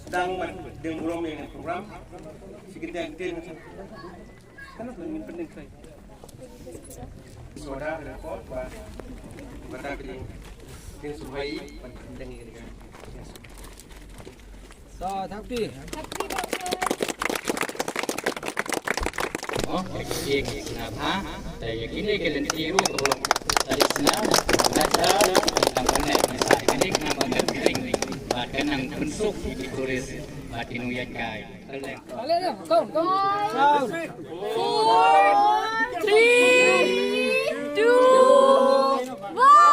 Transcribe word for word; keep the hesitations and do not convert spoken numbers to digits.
Dang ban deng burom ïa kane ka program. Shi kyntien kyntien. Kan ngin pyndeng kai. Soda report ba ba ta pyndeng. Deng sumbai ban pyndeng ïa kane ka. Sa thakti. Oh, ïa ki, ïa ki sngap ha. Te ïa kine ki lynti ruh ka bor. Tadi sngap, baca, tang konek, sa kane ka nang ban dep ring. Bad ka nang pynsuk ïa ki tourist, bad ki nongïaid kai. Balik dah, go, go. Four, three, two, one.